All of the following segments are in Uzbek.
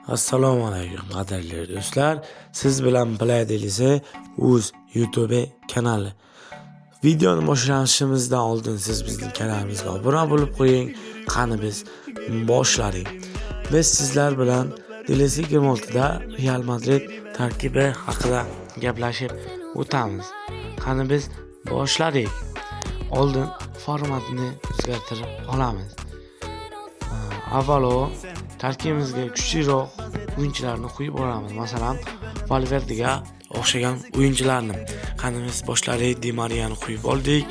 Assalomu alaykum, qadrli do'stlar. Siz bilan Play DLC o'z YouTube kanali. Videoni boshlashimizdan oldin siz bizning kanalimizga obuna bo'lib qo'ying. Qani, biz boshladik. Biz sizlar bilan DLC 26 da Real Madrid tarkibi haqida gaplashib o'tamiz. Qani, biz boshladik. Oldin formatni o'zgartirib olamiz. Avvalo tarkibimizga kuchliroq o'yinchilarni qo'yib olamiz. Masalan, Valverdega o'xshagan o'yinchilarni. Qani, biz boshladik, Di Mariani qo'yib oldik.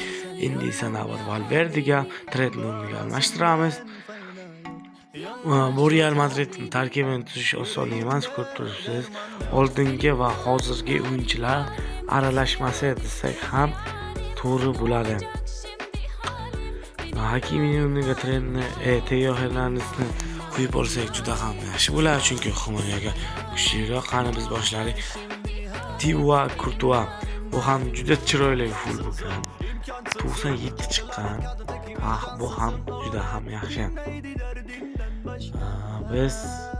Endi esa navbat Valverdega, Trentni o'rniga almashtiramiz. Bu Real Madridning tarkibini tuzish oson emas, ko'rib turibsiz. Oldingi va hozirgi o'yinchilar aralashmasi desak ham to'g'ri bo'ladi. Hakimining o'rniga Trentni, Teo Hernandesni qo'yib olsak juda ham yaxshi bo'ladi, chunki himoyaga kuchliroq. Qani, biz boshladik. Thibaut Courtois. Bu ham juda chiroyli full bo'lgan. 97 chiqqan. Ah, bu ham juda ham yaxshi. Biz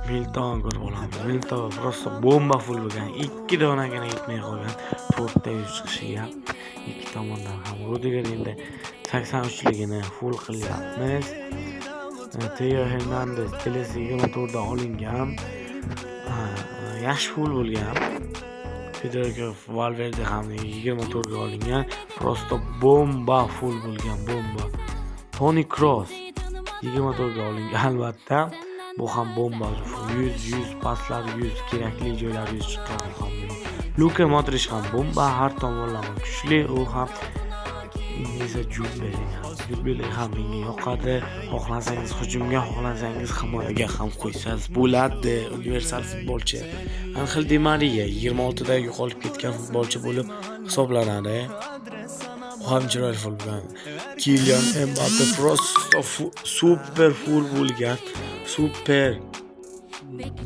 Milton ko'rib olamiz. Milton просто bomba full bo'lgan. Ikki donagina yetmay qolgan. To'rtta yuz chiqishiga ikki tomondan ham. Rudiger endi 83ligini full qilyapmiz. Teo Hernandez DLC 24 da olingan. Yaxshi full bo'lgan. Federico Valverde ham 24 ga olingan. Просто bomba full bo'lgan, bomba. Toni Kroos 24 ga olingan albatta. Bu ham bomba. 100 100 paslar, 100 kerakli joylar 100 chiqqan u ham. Luka Modric ham bomba, har tomonlama kuchli u ham. Endi esa Jud Bellingham. Jud Bellingham menga yoqadi. Xohlasangiz hujumga, xohlasangiz himoyaga ham qo'ysangiz bo'ladi. Universal futbolchi. Angel Di Maria 26 da yo'qolib ketgan futbolchi bo'lib hisoblanadi. U ham chiroyli futbol. Kylian Mbappe просто super full bo'lgan. Super.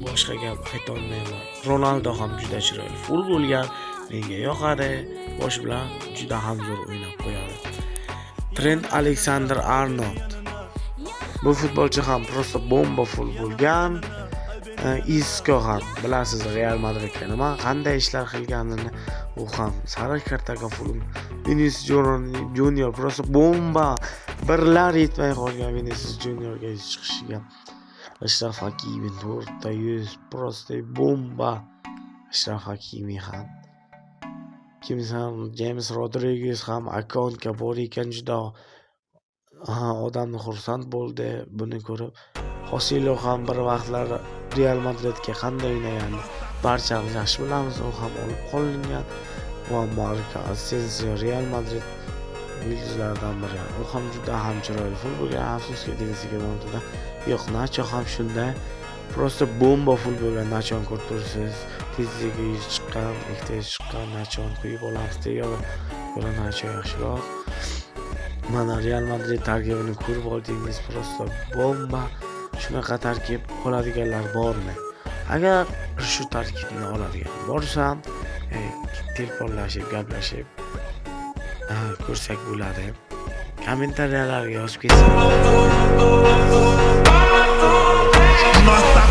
Boshqa gap aytolmayman. Ronaldo ham juda chiroyli full bo'lgan. Menga yoqadi. Bosh bilan juda ham zo'r o'ynab qo'yadi. Trent Alexander Arnold. Bu futbolchi ham просто bomba full bo'lgan. Isco ham, bilasiz, Real Madridga nima qanday ishlar qilganini, u ham sariq kartaga full. Vinicius Junior просто bomba. Birlar yetmay qolgan Vinicius Juniorga chiqishiga. Ashraf Hakimi to'rtta yuz, просто bomba. Ashraf Hakimi ham. Kimsan James Rodriguez ham akkauntga bor ekan, juda odamni xursand bo'ldi buni ko'rib. Xoselo ham bir vaqtlar Real Madridga qanday o'ynagandi, barchamiz yaxshi bilamiz, u ham olib qolingan. Va Marco Asensio Real Madrid yulduzlaridan biri. U ham juda ham chiroyli full bo'lgan, afsuski, DLC da yo'q. Nacho ham shunday. Просто bomba full bo'lgan Nachoni ko'rib turibsiz. Tezligi 100 chiqqan, ikkita yuz chiqqan Nachoni qo'yib olamiz. Tegaga ko'ra Nacho yaxshiroq. Mana, Real Madrid tarkibini ko'rib oldingiz, просто bomba. Shunaqa tarkib oladiganlar bormi? Agar shu tarkibni oladigan bo'lsam, telefonlashib, gaplashib ko'rsak bo'ladi. Kommentariyalarga yozib ketsangiz. Nós tá